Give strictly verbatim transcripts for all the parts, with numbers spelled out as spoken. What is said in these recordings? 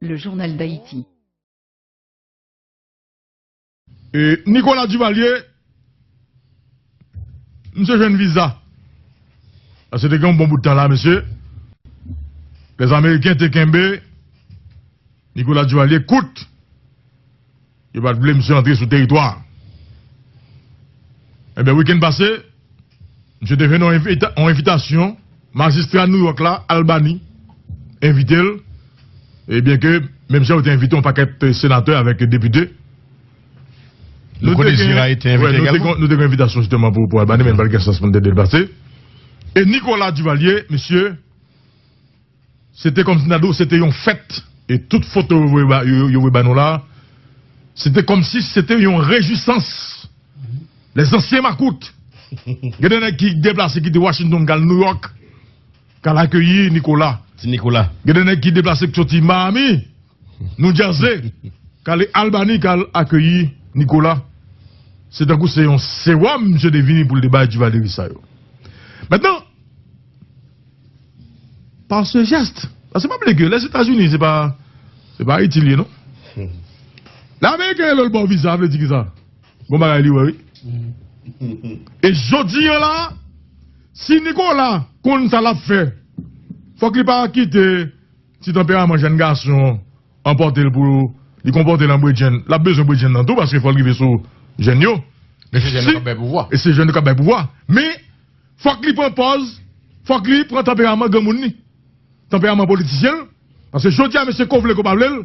Le journal d'Haïti. E Nicolas Duvalier, misye jwenn viza. Paske te gen yon bon bout tan la, mesye. Lèzameriken te kenbe Nicolas Duvalier kout. Yo pa t vle misye antre sou teritwa. Ebyen, wikenn pase, misye te jwenn yon envita- yon envitasyon. Majistra New York la, Albany, envite l. Ebyen ke, menm jan yo te envite yon pakèt senatè avèk depite. Nou kote Zira te envite egalman? Nou te gen envitasyon jisteman pou, pou Albany, men n pa t gen chans pou n te deplase. E Nicolas Duvalier, mesye, se te kòmsi n ta di w, se te yon fèt. E tout foto yo voye ba, yo, yo voye ba nou la, se te kòmsi se te yon rejwisans. Les anciens makout. Gen de nèg ki deplase kite Washington k al New York, k al akeyi Nicolas. Ti Nicolas. Gen de nèg ki deplase k soti Miami, New Jersey, k ale Albany, k al akeyi Nicolas. Se tankou se yon sewòm misye te vini pou l te bay Duvalier sa yo. Mentnan, pa se jès, paske pa bliye ke Lèzetazini se pa, se pa Ayiti l ye non. Lè Ameriken rele l ba w viza, vle di kisa? Gon bagay li wè wi. E jodi an la, si Nicolas konn sa l ap fè, fòk li pa kite ti tanperaman jèn gason anpòte l pou li konpòte l an bredjenn. L ap bezwen bredjenn nan tou, paske fò l rive sou jèn yo. E se jèn yo k ap bay pouvwa. E se jèn yo k ap bay pouvwa. Men, fòk li pran pòz, fòk li pran tanperaman granmoun li. Tanperaman politisyen l. Paske jodi a, mesye, ko vle ko pa vle l,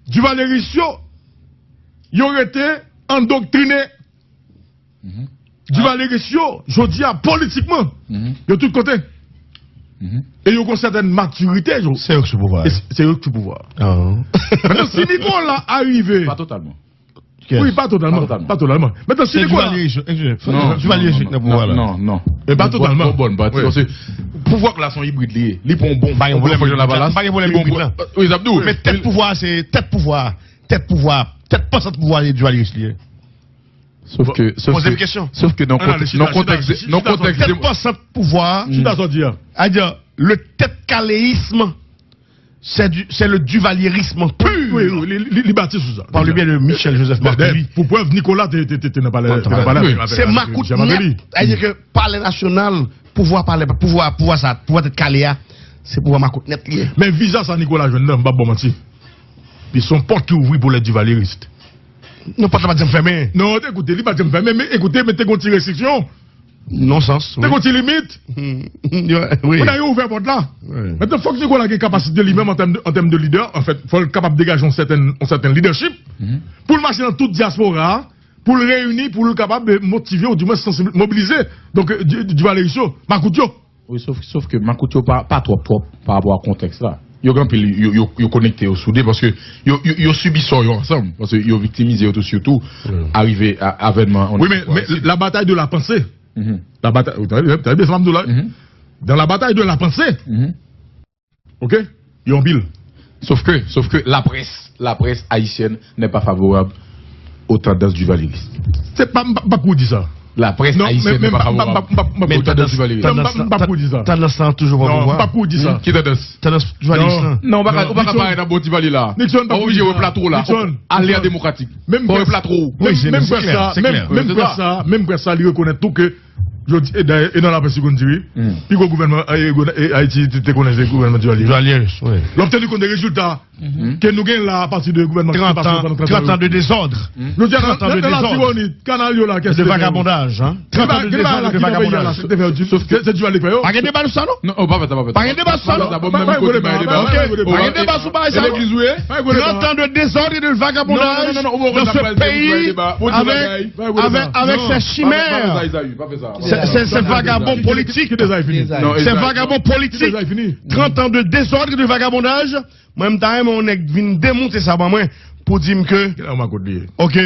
Duvalieris yo, yo rete andoktrine. Duvalieris yo, jodi a, politikman, yo tout kote. E yo gon sètèn matirite. Se yo ki sou pouvwa. Se yo ki sou pouvwa. Mentnan, si Nicolas arive. Pa totalman. Wi, pa totalman. Pa totalman. Mentnan, si Nicolas. Duvalieris nan pouvwa la. Non, non. E pa totalman. Bon, bon, bon, paske pouvwa k la se yon ibrid li ye. Li pran yon bon, Pa gen bon pwoblèm fonksyonè ibrid la. Lavalas. Pa gen pwoblèm ibrid la. Wi, Zabdou. Men tèt pouvwa se tèt pouvwa. Tèt pouvwa. Tèt pansant pouvwa se Duvalieris li ye. Sof ke, sof Poze m ke, kesyon. Sof ke nan Non, non, kontèks, chita, nan kontèks, chita, nan chita, kontèks chita. de Tèt pansant pouvwa. Chita sa w di a. Adya, le tèt kaleyism, c'est du, c'est le duvalierisme pur. Wi, wi, li, li, li bati sou sa. Par le biais de Michel Joseph Martelly. Pou prèv, Nicolas te, te, te, te nan palè, te nan palè avèk, avèk, Se makout nèt. Sètadi ke palè nasyonal, pouvwa palè, pouvwa, pouvwa sa, pouvwa tèt kale a, se pouvwa makout nèt li ye. Men viza sa Nicolas jwenn nan, m p ap ba w manti. Li se yon pòt ki ouvri pou lè Duvalieris. Non, pòt la pa t janm fèmen. Non, te koute, li pa t janm fèmen, men ekoute, men te gon ti restriksyon. Non sans. Te gon ti limit. Wi. Kounye a yo ouvè pòt la. Mentnan, fòk Nicolas gen kapasite li menm an tèm de, an tèm de lidè. Anfèt, fò l kapab degaje yon sètèn, yon sètèn lidèchip pou l mache nan tout dyaspora a, pou l reyini, pou l kapab, eh, motive ou di mwen sansibilize, mobilize. Donk, eh, Di- Di- Duvalieris yo, makout yo. Wi, sof, sof ke makout yo pa, pa twòp, twòp pa rapò a kontèks la. Yo gen anpil, yo, yo, yo konekte, yo soude, paske yo, yo, yo sibi sò yo ansanm, paske yo viktimize yo tou, sitou arive a avènman. Wi, men, men la bataille de la pensée. La bataille, ou tande, tande sa m di w la. Dans la bataille de la pensée, ok, yo anpil. Sof ke, sof ke laprès, laprès ayisyèn n'est pas favorable aux tendances duvalieristes. Se pa, m pa, m pa pou di sa. Laprès ayisyèn n'est pas favorable aux tendances duvalieristes. Non, m pa pou di sa. Tandans lan toujou pran pouvwa. Non, m pa pou di sa. Ki tandans? Tandans duvalyeris lan. Non, ou pa ka, ou pa ka parèt nan bon Duvalye la. Nixon pa pou di sa. Ou pa oblije wè Plato la. Nixon. Ale a demokratik. Fò wè Plato. Menm près sa, menm près sa, menm près sa, li rekonèt tou ke jodi, e dayè, e nan laprès li konn di wi. Pi gwo gouvènman, e, e, Ayiti te konnen se gouvènman Duvalier. Duvalyeris, wi. Lè w te li konn de rezilta ke nou gen la apati de gouvènman ki te pase pandan trant an yo. Trant an de dezòd. Jodi a nan, nan Latibonit, kanal yo la, kès de vagabondaj, hein. Trant an de dezòd, de vagabondaj. Se Duvalier k fè yo. Pa gen deba sou sa non. Non, pa fè sa, pa fè sa. Pa gen deba sou sa non. Pa gen deba sou bagay sa. Pa gen deba sou bagay sa non. Trant an de dezòd e de vagabondaj dans ce pays avec, avec, avec ces chimères. Ces, ces, ces vagabonds politiques. Ces vagabonds politiques. Trant an de dezòd e de vagabondaj. Mwen, m ta renmen yon nèg vin demonte sa ban mwen pou di m ke, ok,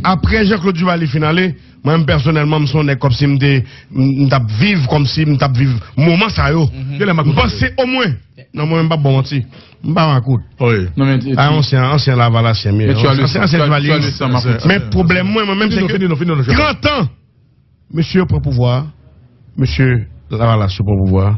apre Jean Claude Duvalier fin ale, mwen menm pèsonèlman, m se yon nèg kòmsi m te, m t ap viv kòmsi m t ap viv moman sa yo. M panse omwen, non, mwen menm, m p ap ba w manti, m pa makout. A, ansyen, ansyen Lavalasyen m ye. Ansyen, ansyen Duvalyeris. Men pwoblèm mwen, mwen menm, se ke trant an, mesye yo pran pouvwa a, mesye Lavalas yo pran pouvwa a,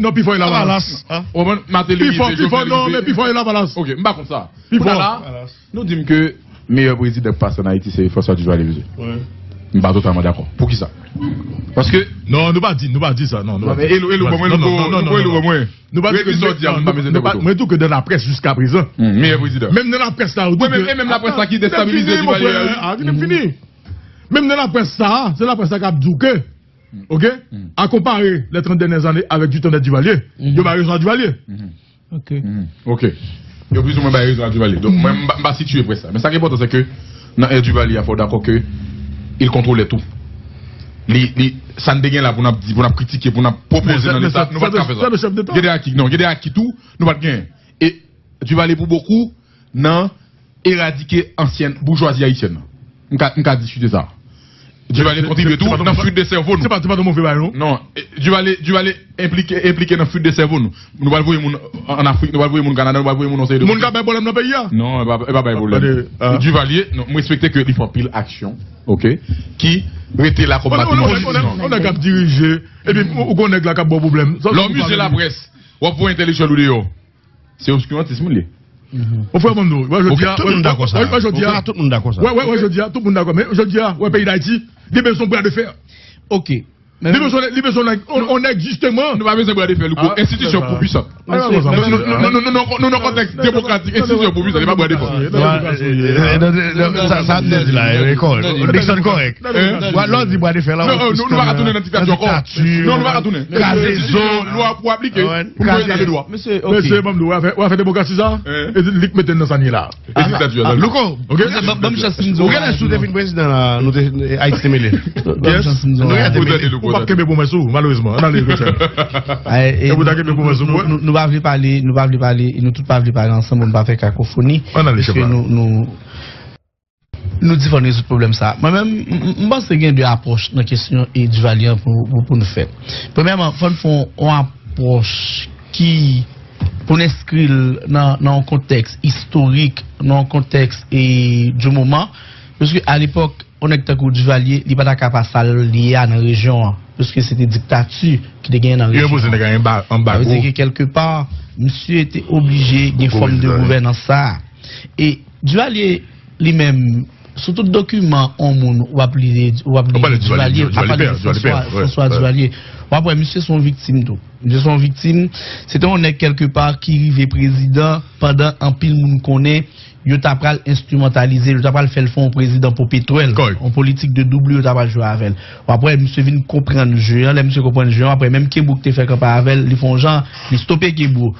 non, pi fò e Lavalas. Ou konprann? Martelly rive, Jovenel rive. Pi fò, non, men pi fò e Lavalas. Ok, m pa kont sa. Pi fò. Kounye a la, nou di m ke meyè prezidan k pase ann Ayiti se François Duvalier, mesye. M pa totalman dakò. Poukisa? Paske... Non, nou pa di, nou pa di sa, non. Non, men Elo, Elo, ban mwen, non, non, non, Elo, ban mwen. Nou pa di ke, mwen di ke dans la presse jusqu'à présent. Meyè prezidan. Menm dans la presse la, ou di ke... E menm laprès la ki destabilize Duvalier a, wi. Menm dans la presse sa, se laprès la k ap di w ke, ok, à comparer les trente dernières années avec du temps de Duvalier, yo ba rezon a Duvalier. Ok. Ok. Yo plizoumwen bay rezon a Duvalier. Donk, mwen, m pa, m pa sitiye près la. Men sa ki enpòtan, se ke nan ère Duvalier a, fò w dakò ke il contrôlait tout. Li, li, sa n te gen la pou n ap di, pou n ap kritike, pou n ap pwopoze nan Leta, nou pa t ka fè sa. Gen de aki, non, gen de aki tou, nou pa t genyen. E Duvalier, pou bokou, nan eradike ansyen boujwazi ayisyèn nan. M ka, m ka diskite sa. Duvalier kontribye tou nan fuit de sèvo nou. Se pa, se pa yon move bagay, non. Non, e, Duvalier, Duvalier enplike, enplike nan fuit de sèvo nou. Nou pral voye moun ann Afrik, nou pral voye moun Kanada, nou pral voye moun nan seri de kote. Moun k ap bay pwoblèm nan peyi a. Non, e pa, e pa bay pwoblèm. Duvalier, non, m respekte ke li fè anpil aksyon, ok, ki rete la kòm patrimwàn. On nèg k ap dirije, epi ou, ou gon nèg la k ap ba w pwoblèm. Lè w mize laprès, w ap voye entèlektyèl ou deyò. Se obskirantis moun li ye. Mon frè, ban m di w, wè, jodi a, tout moun dakò sa. Wè, jodi a, tout moun dakò sa. Wè, wè, jodi a, tout moun dakò. Men jodi a, wè, peyi Dayiti, li bezwen bra de fè. Ok. Li bezwen, li bezwen on nèg, on nèg, jisteman. Nou pa bezwen bra de fè, Louko. Enstitisyon yo pwisan. Nou nan kontèks demokratik, enstitisyon yo pwisan, li pa bra de fè. Sa, sa ap di la, Nixon kòrèk. Lè w di bra de fè la, nou pa ka tounen nan diktati ankò. Non, nou pa ka tounen. Kraze zo. Lwa pou aplike. Pou nou rete nan ledwa. Mesye, ok. Mesye, ban m di w, w a fè, w a fè demokrasi sa, e li k mete n nan sa n ye la. E diktati a, Louko, ok? Ban m chans m di w. Ou genlè si w te vin prezidan la, nou te, Ayiti te mele. Ban m chans m di w. Ou p ap kenbe pwomès ou, malerezman. Ann ale, Rachel. E pou ta kenbe pwomès ou, nou pa vle pale, nou pa vle pale, nou tout pa vle pale ansanm pou n pa fè kakofoni. Ann ale, chèf la. Nou, nou, Nou di fò n rezoud pwoblèm sa a. Mwen menm, m, m, m panse gen de apwòch nan kesyon e Duvalier an pou, pou, pou n fè. Premyèman, fò n fè yon, yon apwòch ki, pou n enskri l nan, nan yon kontèks istorik, nan yon kontèks e, du moman, paske alepòk, yon nèg tankou Duvalier, li pa ta ka pa sa l ye a nan rejyon an, paske se te diktati ki te genyen nan rejyon an. Yo enpoze nèg la anba, anbago. Sa vle di ke kèlkepa, misye te oblije gen fòm de gouvènans sa a. E Duvalier, li menm, sou tout dokiman yon moun w ap li, w ap li Duvalier, ap pale de François, François Duvalier. W ap wè, misye se yon viktim tou. Misye se yon viktim. Se te yon nèg kèlkepa ki rive prezidan pandan anpil moun konnen yo ta pral enstrimantalize l, yo ta pral fè l fè yon prezidan popetwèl, yon politik de double yo ta pral jwe avè l. W ap wè, misye vin konprann je an, lè misye konprann je an, w ap wè menm Kebou ki te fè kanpay avè l, li fè yon jan, li stope Kebou.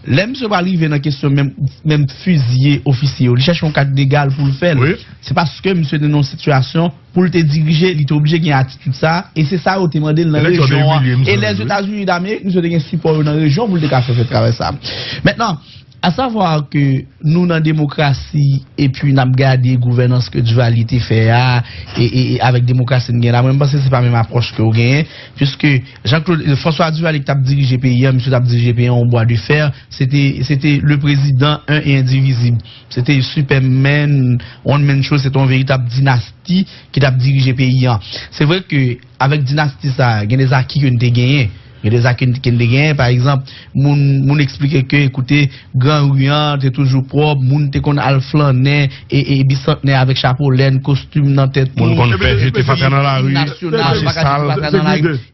Lè misye pral rive nan kesyon menm, menm fiziye ofisye yo, li chèche yon kad legal pou l fè l. Se paske misye te nan yon sitiyasyon pou l te dirije, li te oblije gen atitid sa, e se sa yo te mande l nan rejyon an. E Lèzetazini Damerik, misye te gen sipò yo nan rejyon pou l te ka fè, fè travay sa. Mentnan, asavwa ke nou nan demokrasi, epi n ap gade gouvènans ke Duvalier te fè a, e, e, e avèk demokrasi n gen la, mwen, m panse se pa menm apwòch ke w genyen, piske Jean-Claude, François Duvalier ki t ap dirije peyi an, misye t ap dirije peyi an, yon bwa de fè, se te, se te le président un et indivisible. Se te Superman, one man show, se te yon veritab dinasti ki t ap dirije peyi an. Se vre ke avèk dinasti sa a, gen de zaki ke n te genyen. Gen de zaki ke n te genyen, pa egzanp, moun, moun eksplike ke, ekoute, Gran Ri an te toujou pwòp, moun te konn al flannen, e, e, bisantnè avèk chapo lèn, kostim nan tèt tou. Moun konn pè jete fatra nan lari, mache sal.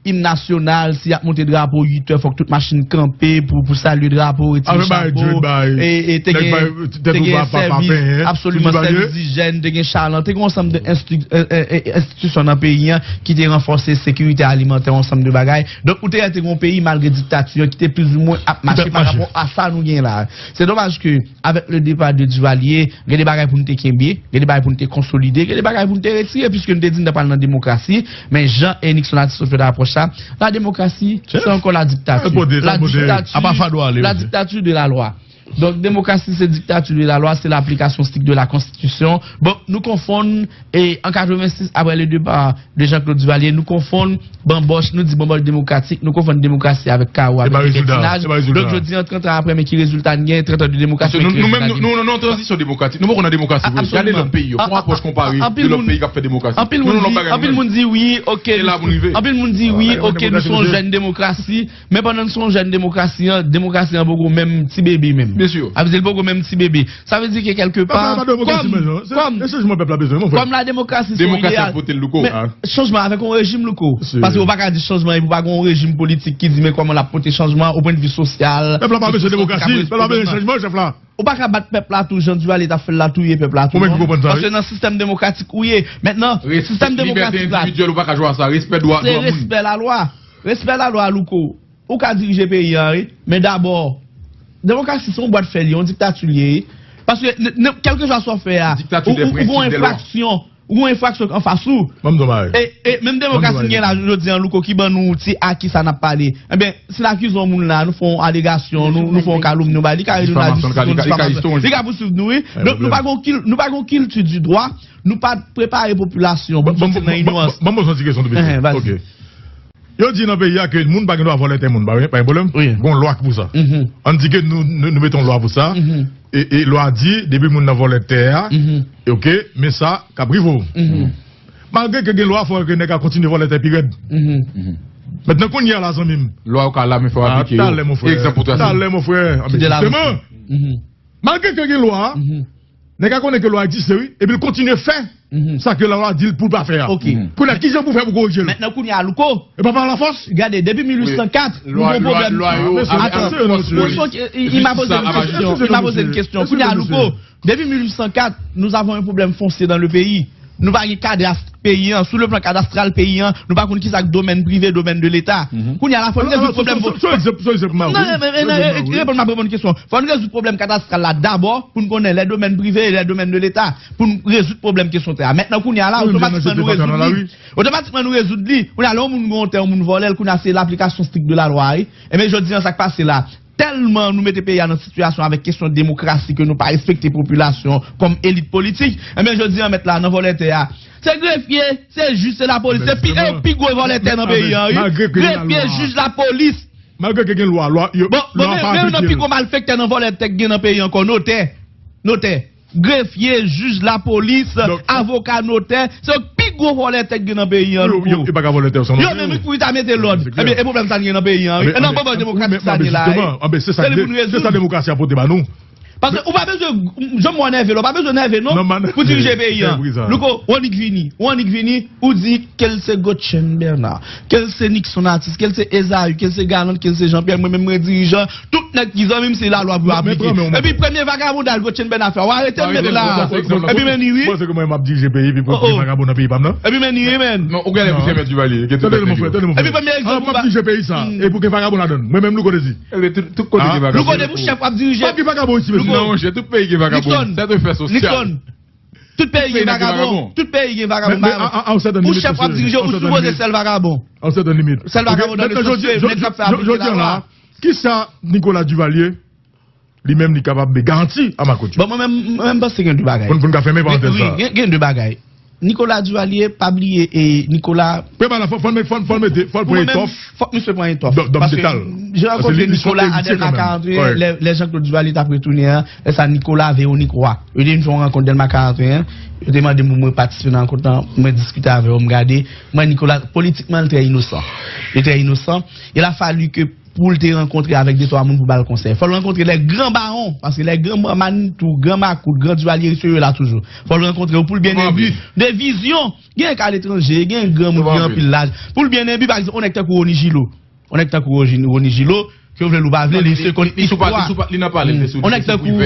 Im nasyonal, si y ap monte drapo uit è, fòk tout machin kanpe pou, pou salye drapo, retire chapo. E, e te gen, te gen sèvis, absoliman, sèvis ijèn, te gen chalan, te gen yon ansanm de enstri-, e, e, e, enstitisyon nan peyi an ki te ranfòse sekirite alimantè, yon ansanm de bagay. Donk, ou te wè te gen yon peyi, malgre diktati an, ki te plizoumwen ap mache parapò a sa nou gen la. Se domaj ke avèk le départ de Duvalier, gen de bagay pou n te kenbe, gen de bagay pou n te konsolide, gen de bagay pou n te retire, piske n te di n t ap pral nan demokrasi, men jan e Nixon a di sou fè apwòch sa, la démocratie, c'est encore la dictature. La dictature, la dictature de la loi. Donk, demokrasi se diktati de la lwa, se laplikasyon strik de la konstitisyon. Bon, nou konfonn, e an katrevensis, apre le départ de Jean-Claude Duvalier, nou konfonn banbòch, nou di banbòch demokratik, nou konfonn demokrasi avèk kawo, avèk libertinaj. Donk, jodi an, trant an apre, men ki rezilta n gen? Trant an de demokrasi, men ki rezilta n gen? Paske nou, nou menm, nou, nou, nou nan tranzisyon demokratik. Nou poko nan demokrasi vre. Gade lòt peyi yo, fè yon apwòch konpare de lòt peyi k ap fè demokrasi. Nou, nou nan yon bagay nou menm. Anpil moun di wi, oke, nou se yon jèn demokrasi, men pandan n se yon jèn demokrasi an, demokrasi an poko menm ti bebe menm. Sa vle di l poko menm ti bebe. Sa vle di ke kèlke pa, kòm, kòm, kòm la demokrasi se yon ideyal, men chanjman avèk yon rejim, Louko. Paske ou pa ka di chanjman epi ou pa gen yon rejim politik ki di men kòman l ap pote chanjman o pwennvi sosyal. Pèp la pa bezwen demokrasi, pèp la bezwen chanjman, chèf la. Ou pa ka bat pèp la tou, jan Duvalier t ap fè l la, touye pèp la tou, non. Paske nan sistèm demokratik ou ye. Mentnan, sistèm demokratik la, se respè lalwa. Respè lalwa, Louko. Ou ka dirije peyi an, wi. Men dabò, demokrasi se yon bwat fè li ye, yon diktati li ye, wi. Paske, n-, n-, kèlkeswa sa w fè a, ou, ou, ou gen yon enfraksyon, ou gen yon enfraksyon k anfas ou. E, e menm demokrasi n gen la, jodi an, Louko, ki ban nou ti aki sa n ap pale. Enben, si n akize yon moun la, nou fè yon alegasyon, nou, nou fè yon kalomni, nou ba li, li ka rele nou la jistis, nou difamasyon, li ka pouswiv nou, wi. Donk, nou pa gen yon kil-, nou pa gen yon kilti di dwa, nou pa prepare popilasyon pou soti nan inyowans. Ban m poze yon ti kesyon tou piti. Yo di nan peyi a ke moun pa gen dwa vòlè tè moun, pa, pa gen pwoblèm? Gen yon lwa ki pou sa. Ann di ke nou, nou, nou mete yon lwa pou sa. E, e lwa di, depi moun nan vòlè tè a, oke, men sa k ap rive w. Malgre ke gen lwa, fò ke nèg la kontinye vòlè tè pi rèd. Mentnan, kounye a la, zanmi m. Lwa yo ka la, men fò aplike yo. Talè, mon frè. Egzanp pou trase. Talè, mon frè. Anben, jisteman, malgre ke gen lwa, nèg la konnen ke lwa egziste, wi, epi l kontinye fè sa ke lwa di l pou l pa fè a. Kounye a, kijan pou fè pou korije l? Mentnan, kounye a, Louko. E pa pa lafòs? Gade, depi mil uit san kat, nou gen yon pwoblèm. Atann, il m'a posé une question. Il m'a posé une question. Kounye a, Louko, depi mil uit san kat, nous avons un problème foncier dans le pays. Nou pa gen kadas peyi an. Sou le plan kadastral peyi an, nou pa konn kisa k domèn prive, domèn de leta. Kounye a la, fò n rezoud pwoblèm. Non, men, men, men, reponn m ap reponn kesyon. Fò n rezoud pwoblèm kadastral la dabò pou n konnen les domaines privés et les domaines de l'État, pou n rezoud pwoblèm kesyon tè a. Mentnan, kounye a la, otomatikman nou rezoud li. Otomatikman nou rezoud li. Kounye a, lè yon moun gen yon tè, yon moun vòlè l, kounye a se laplikasyon strik de la lwa, wi. Enben, jodi an, sa k pase la? Tèlman nou mete peyi a nan sitiyasyon avèk kesyon demokrasi ke nou pa respekte popilasyon kòm elit politik. Enben, jodi an, mèt la, nan vòlè tè a, se grefye, se jij, se lapolis, se pi, e pi gwo vòlè tè nan peyi an, wi. Grefye, jij, lapolis. Malgre ke gen lwa, lwa, yo, bon, bon, lwa men, pa men youn nan aplike pi l. Gwo malfektè nan vòlè tè k gen nan peyi ankò, notè. Notè. Grefye, jij, lapolis, avoka, notè, se yo k pi gwo vòlè tè k gen nan peyi an, Louko. Yo, yo, yo pa ka vòlè tè yo san notè. Yo menm wi pou yo ta mete lòd. Ebyen, e pwoblèm sa n gen nan peyi an, wi. E nan bon bò demokrasi sa n ye la, wi. Se li pou n rezoud. Se sa demokrasi a pote ba nou. Paske ou pa bezwen, jan m wè w nève la, ou pa bezwen nève non pou dirije peyi an. Louko, w annik vini, w annik vini, ou di ke l se Gotchen Bernard, ke l se Nixon Artiste, ke l se Esaü, ke l se Galant, ke l se Jean Pierre, mwen menm mwen dirijan, tout nèg ki zanmi m se lalwa pou yo aplike. Epi premye vagabondaj Gotchen Bernard fè, w arete l nèt la. Epi men ni wi. Panse ke mwen m ap dirije peyi epi pou gen vagabon nan peyi pa m nan? Epi men ni wi men. Non, ou gade pou se mèt Duvalier. Epi premye egzanp ou ba. M ap dirije peyi sa. E pou gen vagabon ladan l. Mwen menm Louko Dezi. Tout kote gen vagabon. Louko Dezi pou chèf w ap dirije. Pa gen vagabon isit mesye. Tout peyi gen vagabon. Nixon. Tout peyi gen vagabon. Tout peyi gen vagabon. Pou chèf w ap dirije, ou sipoze sèl vagabon. Sèl vagabon nan le sans ke nèg k ap fè aplike lalwa. Kisa Nicolas Duvalier li menm li kapab garanti a Marco Thion? Bon, mwen menm, mwen menm panse gen de bagay. Pou n, pou n ka fèmen parantèz sa. Wi, gen, gen de bagay. Nicolas Duvalier, pa bliye, e Nicolas. Prepare la, fò, fò l met, fò, fò l mete, fò l pran etòf. Fòk misye pran etòf. Paske jan rankontre Nicolas a Dèlma karant et un, lè, lè Jean-Claude Duvalier t ap retounen an, lè sa Nicolas, Véronique Roy. Yo te vin fè yon rankont Dèlma karant et un, yo te mande m pou mwen patisipe nan rankont lan, mwen diskite avè yo, m gade. Mwen, Nicolas, politikman, li trè inosan. Li trè inosan. Il a fallu que pou l te rankontre avèk de twa moun pou ba l konsèy. Fò l rankontre les grands barons, paske les grands Manitou, Gran Makout, Gran Duvalier, se yo la toujou. Fò l rankontre yo pou l byen enbi de vizyon. Gen k aletranje, gen granmoun, gen anpil laj. Pou l byen enbi, pa egzanp, yon nèg tankou Rony Gillot. Yon nèg tankou Rony, Rony Gillot, ke w vle l ou pa vle, li se konn istwa. Li nan pale, li se sou Yon nèg tankou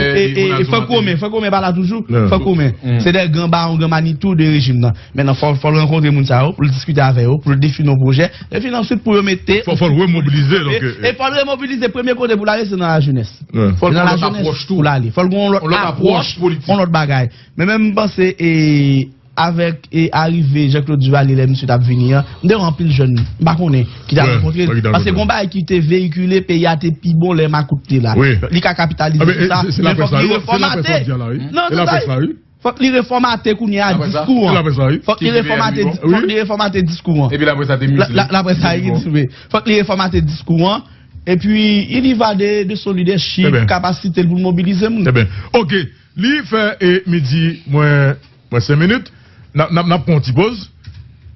Frank Omen, Frank Omen pa la toujou. Frank Omen. Se de gran baron, gran Manitou de rejim nan. Mentnan, fò, fò l rankontre moun sa yo, pou l diskite avè yo, pou l defini yon pwojè. Epi answit pou yo mete. Fò, fò l remobilize, donk, e, e fò l remobilize premye kote pou l ale, se nan lajenès. Se nan lajenès pou l ale. Fò l gen yon lòt apwòch, yon lòt bagay. Men menm m panse, e, avèk e arive Jean Claude Duvalier lè misye t ap vini an, m te wè anpil jèn m pa konnen ki t ap rankontre l. Paske gen yon bagay ki te veyikile, peyi a te pi bon lè Makout te la. Li ka kapitalize sou sa, men fòk li refòmate. Non, tande. Fòk li refòmate kounye a diskou an. Fòk li refòmate, fòk li refòmate diskou an. Epi laprès la te mize. Laprès la te mize. Fòk li refòmate diskou an. Epi, il y va de, de son leadership, kapasite l pou l mobilize moun. Ebyen, ok. Li fè e midi mwen, mwen senk minit. N ap, n ap, n ap pran yon ti poz.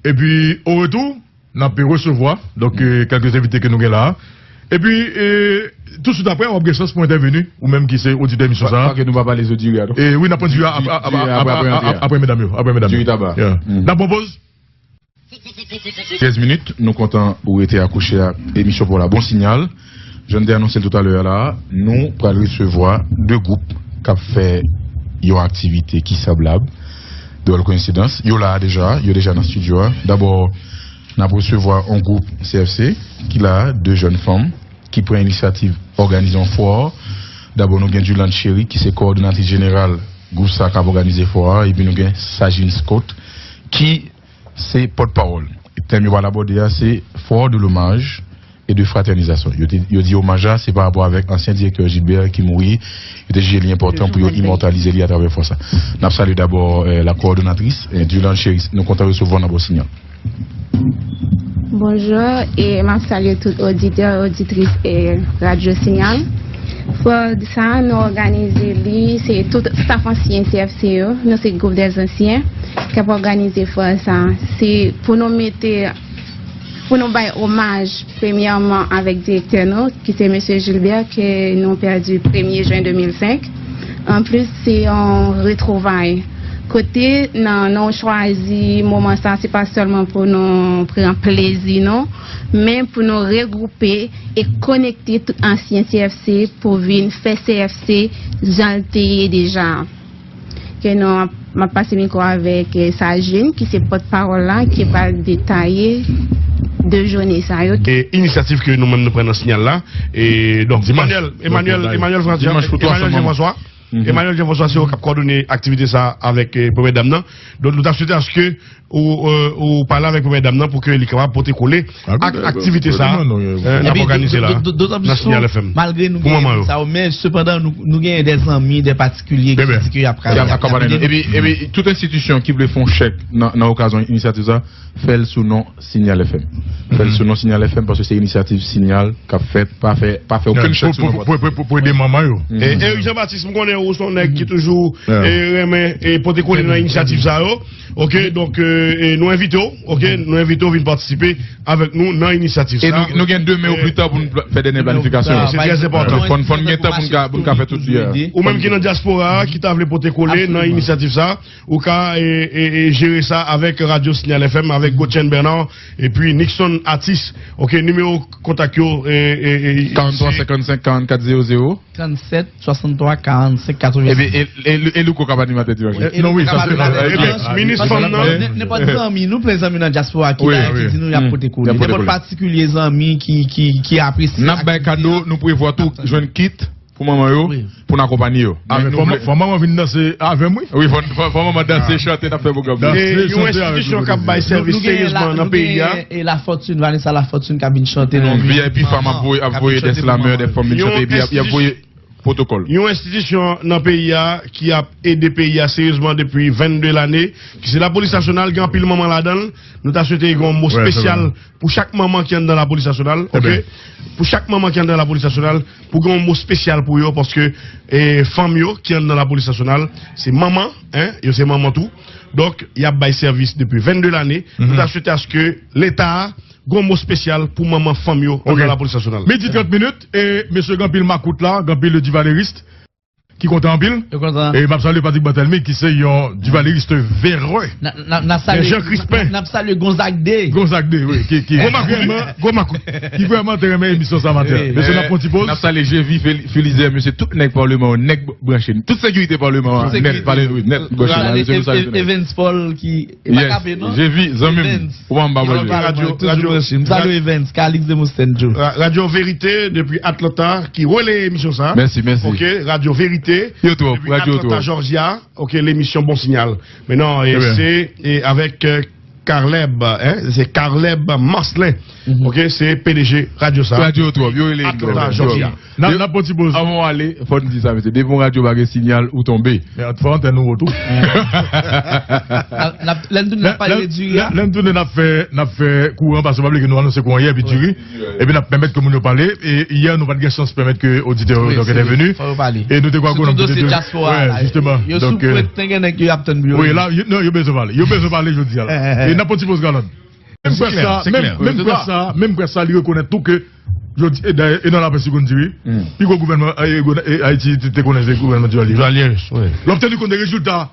Epi, o retou, n ap resevwa, donk, e, kèlke envite ke nou gen la a. Epi, e, touswit apre, w ap gen chans pou entèveni, ou menm ki se oditè emisyon sa a. Paske nou pa pale sou diri a, non? E, wi, n ap pran diri a ap-, ap-, ap-, ap-, ap-, ap-, apre, medam yo, apre, medam yo. Diri taba. Yeah. N ap pran poz. Trèz minit, nou kontan ou rete akouche ak emisyon pa w la. Bon Sinyal, jan n te anonse l toutalè a la, nou pral resevwa de gwoup k ap fè yon aktivite ki sanblab. Dwòl koyensidans, yo la a deja, yo deja nan estidyo a. Dabò, n ap resevwa yon gwoup C F C ki la a, de jèn fanm ki pran inisyativ òganize yon fwa. Dabò, nou gen Durlande Chéry ki se kowòdonatris jeneral gwoup sa k ap òganize fwa a, epi nou gen Sajin Scott ki se pòtpawòl. Tèm yo pral abòde a se Foire de l'hommage et de fraternisation. Yo te, yo di omaj la se pa rapò avèk ansyen direktè Gilbert ki mouri. Yo te jije li enpòtan pou yo imòtalize li atravè fwa sa. N ap salye dabò, eh, la coordonnatrice, eh, Durlande Chéry. Nou kontan resevwa w nan Bon Sinyal. Bonjou, e m ap salye tout oditè, oditris e Radyo Sinyal. Fwa sa a, nou òganize li, se tout staf ansyen C F C yo, nou se gwoup dèzansyen k ap òganize fwa sa a. Se pou nou mete, pou nou bay omaj, premyèman, avèk direktè nou, ki se mesye Gilbert, ke nou pèdi premye jen de mil senk. Anplis, se yon retwouvay. Kote nan, nou chwazi moman sa, se pa sèlman pou nou pran plezi nou, men pou nou regwoupe e konekte tout ansyen C F C pou vin fè C F C jan l te ye deja. Ke nou ap, m ap pase mikwo avèk, eh, Sajin, ki se pòtpawòl la, ki pral detaye de jounen sa yo. E inisyativ ke nou menm nou pran nan Sinyal la, e donk, Emmanuel, Emmanuel, Emmanuel François, Emmanuel Jean François, Emmanuel Jean François se yo k ap kòdone aktivite sa a avèk, eh, premyè dam nan. Donk, nou ta swete aske ou, eh, ou pale avèk premyè dam nan pou ke li kapab pote kole ak aktivite sa a, eh, n ap òganize la nan Sinyal F M. Malgre nou gen sa yo, men sepandan, nou, nou gen de zanmi, de patikilye ki di ke y ap travay. Epi, epi, tout enstitisyon ki vle fè yon chèk nan, nan okazyon inisyativ sa, fè l sou non Sinyal F M. Fè l sou non Sinyal F M paske se inisyativ Sinyal k ap fèt, pa fè, pa fè okenn chèk sou non pòt. Pou, pou, pou, pou, pou ede manman yo. E, Eric Jean Baptiste, m konnen ou se yon nèg ki toujou, e, renmen, e, pote kole nan inisyativ sa yo. Ok, donk, e, e, nou envite w, ok, nou envite w vin patisipe avèk nou nan inisyativ sa. E nou, nou gen de men ou pli ta pou nou pla-, fè dènye planifikasyon. Se trè enpòtan. Fò n, fò n gen tan pou n ka, pou n ka fè tout li a. Ou menm ki nan dyaspora a, ki ta vle pote kole nan inisyativ sa, ou ka, e, e, e, jere sa avèk Radyo Sinyal F M, avèk Gotchen Bernard, epi Nixon Atis. Ok, nimewo kontak yo, e, e, e, karant twa senkannsenk karannkat zewo zewo. Trannsèt swasanntwa karannsenk katrevensis. Epi, e, e, e Louko k ap animatè dimanch. Non, wi, sa se dimanch. Minis fanm nan. Nenpòt zanmi, nou plen zanmi nan dyaspora ki la, ki di nou y ap pote kole. Nenpòt patikilye zanmi ki, ki, ki apresye aktivite a. N ap bay kado, nou prevwa tou jwenn kit pou manman yo, pou n akonpanye yo. Fò manman vin danse avè m, wi. Wi, fò, fò, fò manman danse, chante, n ap fè pwogram. E yon enstitisyon k ap bay sèvis seryezman nan peyi a. Nou gen La Fortune, Vanessa La Fortune k ap vin chante nan V I P Fam ap voye, ap voye de slamè, de fanm vin chante, epi y ap, y ap voye pwotokòl. Yon enstitisyon nan peyi a ki ap ede peyi a seryezman depi vennde lane, ki se Lapolis Nasyonal, gen anpil manman ladan l. Nou ta swete gen yon mo espesyal pou chak manman ki anndan Lapolis Nasyonal, ok? Pou chak manman ki anndan Lapolis Nasyonal, pou gen yon mo espesyal pou yo, paske, e, fanm yo ki anndan Lapolis Nasyonal, se manman, en, yo se manman tou. Donk, y ap bay sèvis depi vennde lane. Nou ta swete aske Leta a gen yon mo espesyal pou manman fanm yo anndan Lapolis Nasyonal. Midi trant minit, e mesye, gen anpil makout la, gen anpil divalyeris ki kontan anpil. Yo kontan. E m ap salye Patrick Barthelmy, ki se yon divalyeris vere. N a, n a, n ap salye, Jean Crispin. N ap salye Gonzague de. Gonzague de, wi, ki, ki vrèman, gwo makout, ki vrèman te renmen emisyon sa maten. Mesye, n ap pran ti poz. N ap salye Jevi Fel-, Felizer, mesye, tout nèg palman yo, nèg branche. Tout sekirite palman an, nèt, pale, wi, nèt branche la, mesye, nou salye tout nèg. Evans Paul ki E pa kanpe, non. Jevi, zanmi m. Ou pa anba mwen. Toujou branche. M salye Evans, Calix Demosthène Joe. Ra-, Radyo Verite depi Atlanta ki releye emisyon sa. Mèsi, mèsi. Ok, Radyo Verite. Yo twòp, depi Atlanta, Georgia, ok, lemisyon Bon Signal. Men non, e, se, e, avèk, e, Carleb, en, se Carleb Marcelin. Ok, se P D G radyo sa. Radyo twòp, yo rele Atlanta, Georgia. N ap, n ap pran ti poz. Avan w ale, fò n di sa, mesye. Depi yon radyo pa gen sinyal, ou tonbe. Men fò antèn nou wo tou. Lè n tounen, n ap pale de diri a. Lè n tounen, n ap fè, n ap fè kouran, paske pa bliye ke nou anonse kouran yè, epi diri. Epi n ap pèmèt ke moun yo pale. E yè, nou pa t gen chans pèmèt ke oditè yo entèveni. E nou te kwè ke nou te dosye dyaspora la. Yo sou pwent, gen nèg yo ap tann pou yo. Wi, la, non, yo bezwen pale. Yo bezwen pale jodi a la. E n ap pran ti poz, Galant. Menm près sa, menm, menm près sa, menm près sa, li rekonèt tou ke jodi, e dayè, e nan laprès li konn di wi, pi gwo gouvènman, e, e, Ayiti te, te konnen se gouvènman Duvalier. Duvalier, wi. Lè w ap teni kont de rezilta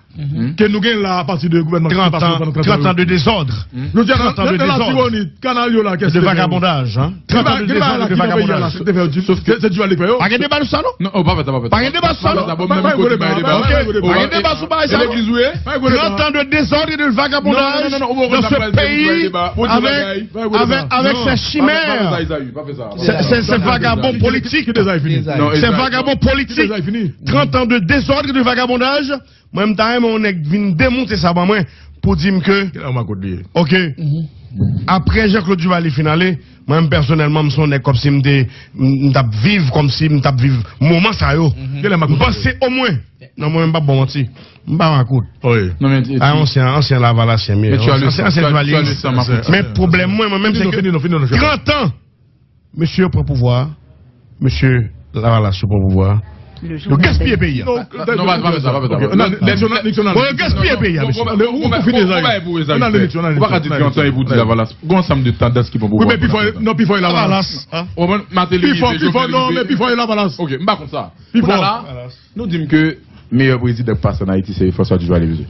ke nou gen la apati de gouvènman ki pase pandan trant an. Trant an de dezòd. Jodi a, nan, nan Latibonit, kanal yo la, kès de vagabondaj, hein. Trant an de dezòd e de vagabondaj. Se Duvalier ki fè yo. Pa gen deba sou sa, non? Non, oh, pa fè sa, pa fè sa. Pa gen deba sou sa, non? Pa gen deba sou bagay sa, non? Trant an de dezòd e de vagabondaj dans ce pays avec, avec, avec ces chimères. Ces, ces, ces vagabonds politiques. Ces vagabonds politiques. Trant an de dezòd e de vagabondaj. Mwen, m ta renmen yon nèg vin demonte sa ban mwen pou di m ke, ok, apre Jean-Claude Duvalier fin ale, mwen menm pèsonèlman, m se yon nèg kòmsi m te, m, m t ap viv, kòmsi m t ap viv moman sa yo. M panse omwen, non, mwen menm, m p ap ba w manti, m pa makout. A, ansyen, ansyen lavalasyen m ye. Ansyen, ansyen Duvalyeris. Men pwoblèm mwen, mwen menm, se ke trant an mesye yo pran pouvwa a, mesye Lavalas yo pran pouvwa a, yo gaspiye peyi a. Non, pa, pa fè sa, pa fè sa. Bon, yo gaspiye peyi a, mesye. Ou, ou fini, Ezayi. Ou pa ka di trant an epi w di Lavalas. Gen yon ansanm de tandans ki pran pouvwa pandan trant an. Wi, men pi fò, non, pi fò e Lavalas. Pi fò, pi fò, non, men pi fò e Lavalas. Ok, m pa konn sa. Pi fò. Kounye a la, nou di m ke meyè prezidan k pase ann Ayiti se François Duvalier, mesye.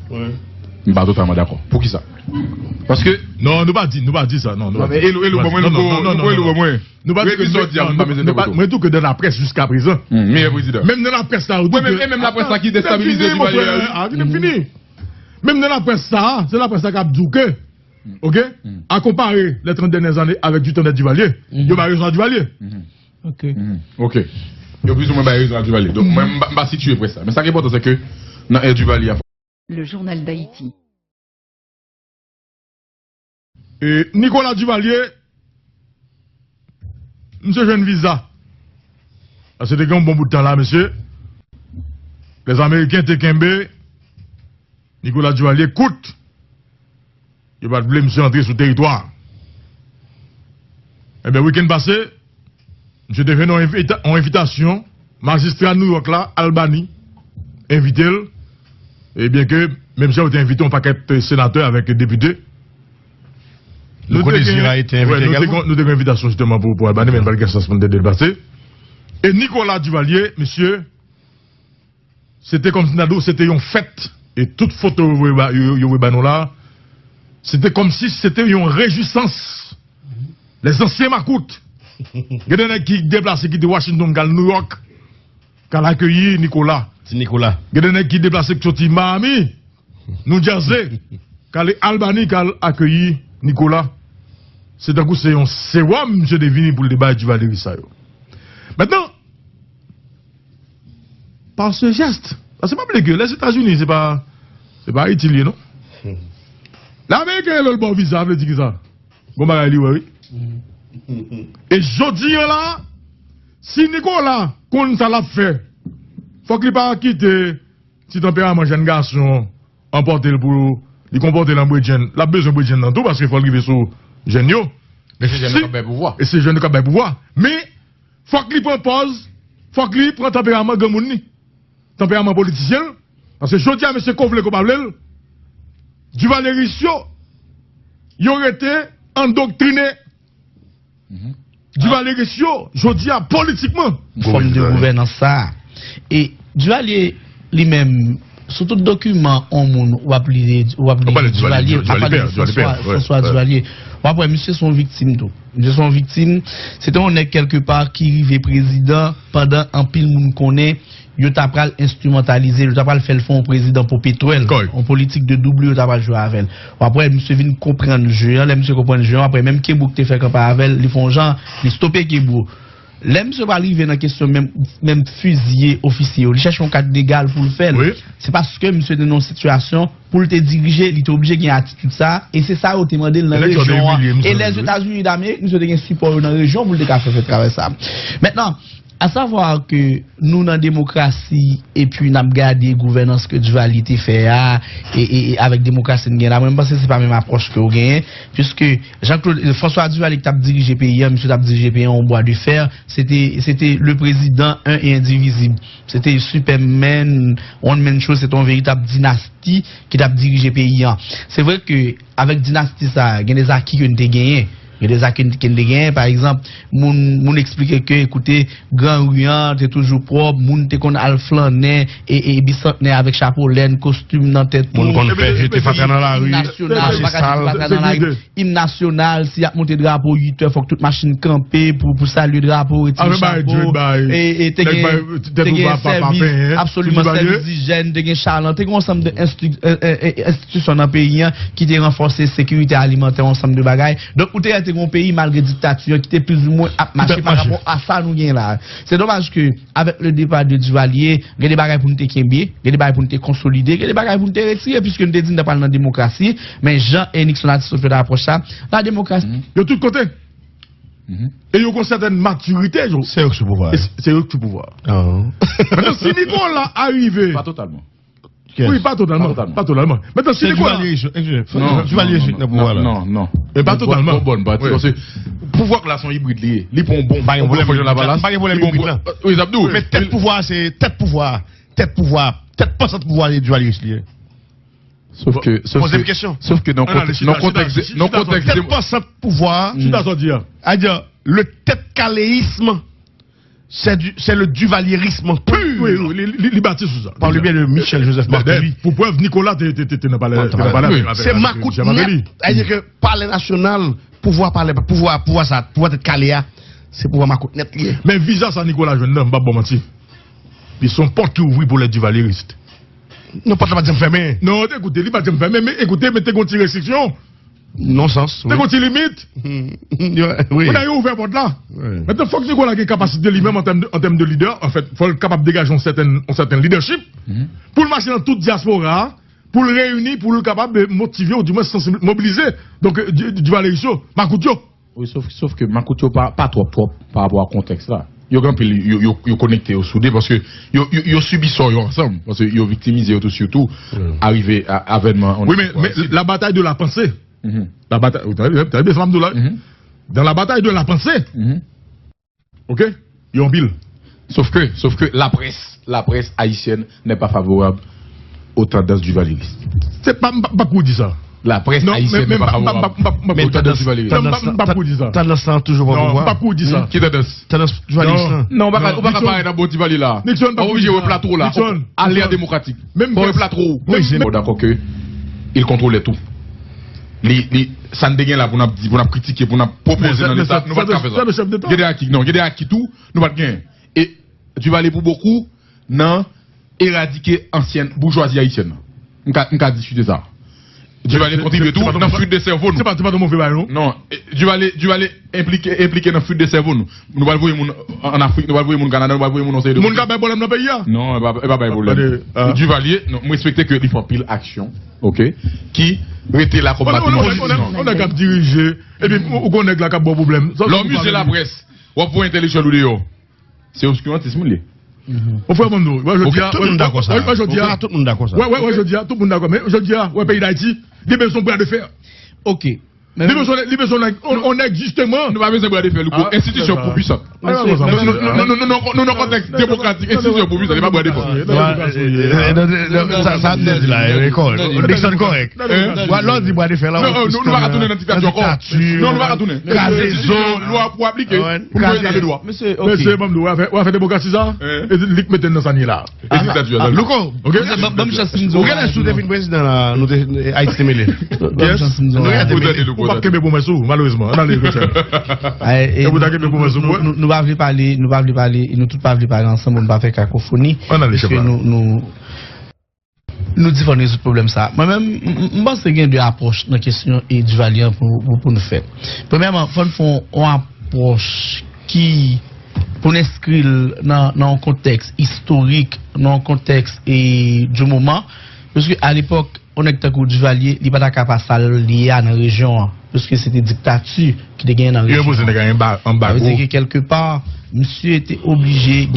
M pa totalman dakò. Poukisa? Paske... Non, nou pa di, nou pa di sa, non. Non, men elo, elo, ban mwen, nou, nou, nou, elo, ban mwen. Nou pa di ke, non, non, mwen di w ke nan laprès jiskaprezan. Meyè prezidan. Menm nan laprès la, ou di ke... Wi, men, e menm laprès la ki destabilize Duvalier a, wi. Kite m fini. Menm nan laprès sa, se laprès la k ap di w ke, ok, à comparer les trente dernières années avec du temps de Duvalier, yo bay rezon a Duvalier. Ok. Ok. Yo plizoumwen bay rezon a Duvalier. Donk, mwen, m pa, m pa sitiye près la. Men sa ki enpòtan, se ke nan ère Duvalier a, Le journal d'Haïti. E Nicolas Duvalier, misye jwenn viza. Paske te gen yon bon bout tan la, mesye. Lèzameriken te kenbe Nicolas Duvalier kout. Yo pa t vle misye antre sou teritwa a. Ebyen, wikenn pase, misye te jwenn yon envita-, yon envitasyon, majistra New York la, Albany, envite l. Ebyen ke, menm jan yo te envite yon pakèt senatè avèk depite. Nou te gen, nou te gen envitasyon jisteman pou, pou Albany, men n pa t gen chans pou n te deplase. E Nicolas Duvalier, mesye, se te kòmsi n ta di w, se te yon fèt. E tout foto yo voye ba, yo, yo voye ba nou la, se te kòmsi se te yon rejwisans. Les anciens makout. Gen de nèg ki deplase kite Washington k al New York, k al akeyi Nicolas. Ti Nicolas. Gen de nèg ki deplase k soti Miami, New Jersey, k ale Albany, k al akeyi Nicolas. Se tankou se yon sewòm misye te vini pou l te bay Duvalyeris sa yo. Mentnan, par ce geste, paske pa bliye ke Lèzetazini, se pa, se pa Ayiti l ye, non? Lè Ameriken rele l ba w viza, vle di kisa? Gon bagay li wè, wi. E jodi a la, si Nicolas konn sa l ap fè, fòk li pa kite ti tanperaman jèn gason anpòte l pou li konpòte l an bredjenn. L ap bezwen bredjenn nan tou, paske fò l rive sou jèn yo. E se jèn yo k ap bay pouvwa. E se jèn yo k ap bay pouvwa. Men, fòk li pran pòz, fòk li pran tanperaman granmoun li. Tanperaman politisyen l. Paske jodi a, mesye, ke w vle ke w pa vle l, Duvalyeris yo, yo rete andoktrine. Duvalyeris yo, jodi a, politikman. Fòm de gouvènans sa a. E Duvalier, li menm, sou tout dokiman, on moun, w ap li, w ap li Duvalier, a pale de François, François Duvalier. W ap wè, misye se yon viktim tou. Misye se yon viktim. Se te yon nèg, kèlkepa, ki rive prezidan pandan anpil moun konnen yo ta pral enstrimantalize l, yo ta pral fè l fè yon prezidan pou petwèl, yon politik de double yo ta pral jwe avè l. W ap wè, misye vin konprann je an, lè misye konprann je an, w ap wè, menm Kebou ki te fè kanpay avè l, li fè yon jan, li stope Kebou. Lè misye pral rive nan kesyon menm, menm fizye ofisye yo, li chèche yon kad legal pou l fè l. Se paske misye te nan yon sitiyasyon pou l te dirije, li te oblije gen atitid sa a, e se sa yo te mande l nan rejyon an. E Lèzetazini Damerik, misye te gen sipò yo nan rejyon pou l te ka fè, fè travay sa a. Mentnan, asavwa ke nou nan demokrasi, epi n ap gade gouvènans ke Duvalier te fè a, e, e, e avèk demokrasi n gen la, mwen, m panse se pa menm apwòch ke yo genyen, piske Jean-Claude, François Duvalier ki t ap dirije peyi a, misye t ap dirije peyi a yon bwa de fè, se te, se te le président un et indivisible. Se te Superman, one man show, se te yon veritab dinasti ki t ap dirije peyi a. Se vre ke avèk dinasti sa a, gen de zaki ke n te genyen. Gen de zaki ke n te genyen, pa egzanp, moun, moun eksplike ke, ekoute, Gran Ri an te toujou pwòp, moun te konn al flannen, e, e Bisantnè avèk chapo lèn, kostim nan tèt tou. Moun konn fè jete fatra nan lari, mache sal. Im nasyonal, si y ap monte drapo uit è, fòk tout machin kanpe pou, pou salye drapo, retire chapo. E, e te gen, te gen sèvis, absoliman, sèvis dijèn, te gen chalan, te gen yon ansanm de ensti-, e, e, e, enstitisyon nan peyi a ki te ranfòse sekirite alimantè, yon ansanm de bagay. Donk, ou te wè te gen yon peyi, malgre diktati a, ki te plizoumwen ap mache pa rapò a sa nou gen la. Se domaj ke, avèk le départ de Duvalier, gen de bagay pou n te kenbe, gen de bagay pou n te konsolide, gen de bagay pou n te retire, piske n te di n t ap pral nan demokrasi, men jan Nixon a ti sot fè apwòch sa, la démocratie. Yo tout kote. E yo gen yon sètèn matirite, yo. Se yo ki sou pouvwa. E se, se yo ki sou pouvwa. Mentnan, si Nicolas arive. Pa totalman. Wi, pa totalman. Pa totalman. Mentnan, si Nicolas. Duvalier ki nan pouvwa la. Non, non. E pa totalman. Bon, bon, bon, paske pouvwa la se yon ibrid li ye. Li pran yon bon, pa gen pwoblèm, pa gen pwoblèm ibrid la. Wi, Zabdou. Men tèt pouvwa, se tèt pouvwa, tèt pouvwa, tèt pansant pouvwa, se Duvalier li ye. Sauf que, sauf que, sauf que dans le contexte, dans le contexte de... Tèt pansant pouvwa. Chita sa w di a. Adya, le tèt kaléisme, c'est du, c'est le duvalierisme pur. Wi, wi, li, li, li bati sou sa. Par le biais de Michel Joseph Martelly. Pou prèv, Nicolas te, te, te, te nan palè, te nan palè avèk, avèk Michel Martelly. Se makout nèt. Adya ke palè nasyonal, pouvwa palè, pouvwa, pouvwa sa, pouvwa tèt kale a, se pouvwa makout nèt li ye. Men viza sa Nicolas jwenn nan, m p ap ba w manti. Li se yon pòt ki ouvri pou les duvalieristes. Non, pòt la pa t janm fèmen. Non, te koute, li pa t janm fèmen, men ekoute, men te gen yon ti restriksyon. Non sans, wi. Te gen yon ti limit. Wi. Kounye a, yo ouvè pòt la. Wi. Mentnan, fòk Nicolas gen kapasite li menm an tèm de, an tèm de lidè. Anfèt, fò l kapab degaje yon sètèn, yon sètèn lidèchip pou l mache nan tout dyaspora a, pou l reyini, pou l kapab, eh, motive ou di mwens sansibilize, mobilize. Donk, eh, di, di, Duvalier yo, makout yo. Wi, sof, sof ke makout yo pa, pa twò pwòp pa rapò a kontèks la. Yo gen anpil, yo, yo, yo konekte, yo soude, paske yo, yo, yo sibi sò yo ansanm, paske yo viktimize yo tou, sitou, arive a, avènman an... Wi, men, men la bataille de la pensée, la bataille, tande, tande sa m ap di w la. Dans la bataille de la pensée, ok, yo anpil. Sof ke, sof ke laprès, laprès ayisyèn n'est pas favorable aux tendances duvalieristes. Se pa, m pa, m p ap kou di sa. Laprès ayisyèn n'est pas favorable aux tendances duvalieristes. Non, m p ap kou di sa. Tandans lan toujou pran pouvwa. Non, m p ap kou di sa. Ki tandans? Tandans duvalyeris lan. Non, ou pa ka, ou pa ka parèt nan bò Duvalier la. Nixon, m p ap kou di sa. Ou oblije wè plato la. Nixon, alè an demokratik. Menm fò wè plato. Wi, se bon, dakò ke il contrôlait tout. Li, li, sa n te gen la pou n ap di, pou n ap kritike, pou n ap pwopoze nan leta, nou pa t ka fè sa. Gen de aki, non, gen de aki tou, nou pa t gen. E Duvalier pou bokou nan eradike ansyèn boujwazi ayisyèn nan. M ka, m ka diskite sa. Duvalier kontribye tou nan fuite de sèvo nou. Se pa, se pa yon move bagay, non. Non, e, Duvalier, Duvalier enplike, enplike nan fuite de sèvo nou. Nou pral voye moun an Afrik, nou pral voye moun Kanada, nou pral voye moun nan seri de kote. Moun k ap bay pwoblèm nan peyi a? Non, e pa, e pa bay pwoblèm. Duvalier, non, m respekte ke li fè anpil aksyon, ok, ki rete la kòm patrimwàn enstitisyon. Yon nèg k ap dirije, epi ou gon nèg la k ap ba w pwoblèm. Lè w mize laprès, w ap voye entèlektyèl ou deyò. Se obskirantis moun li ye. Mon frè, ban m di w, wè, jodi a, tout moun dakò sa. Wè, jodi a, tout moun dakò sa. Wè, wè, wè, jodi a, tout moun dakò. Men jodi a, wè, peyi Dayiti, li bezwen bra de fè. Ok. Li bezwen, li bezwen yon nèg, yon nèg, jisteman. Nou pa bezwen bra de fè, Louko. Enstitisyon yo pli pwisan. Nou nan kontèks demokratik, enstitisyon yo pli pwisan, li pa bra de fè. Sa, sa ap di la, e kòrèk. Nixon kòrèk. Lè w di bra de fè la, nou pa ka tounen nan diktati ankò. Non, nou pa ka tounen. Kraze zo. Lwa pou aplike, pou nou kraze dwa. Mesye, ban m di w, w a fè, w a fè demokrasi sa, e li k mete n nan sa n ye la. E diktati a, Louko, ban m chans pou m di w. Ou genlè si w te vin prezidan la, nou te, Ayiti te mele. Ban m chans pou m di w. Ou pa kenbe pwomès ou, malerezman. Ann ale, Richard. E pou ta kenbe pwomès ou, nou pa vle pale, nou pa vle pale, nou tout pa vle pale ansanm pou n pa fè kakofoni. Ann ale, Richard. Paske nou, nou, nou di fò n rezoud pwoblèm sa a. Mwen menm, m, m, m panse gen de apwòch nan kesyon e Duvalier an pou, pou, pou nou fè. Premyèman, fò n fè yon, yon apwòch ki pou n enskri l nan, nan yon kontèks istorik, nan yon kontèks e, du moman, paske alepòk, yon nèg tankou Duvalier, li pa ta ka pa sa l ye a nan rejyon an, paske se te diktati ki te genyen nan rejyon an. Sa vle di ke kèlkepa, misye te oblije gen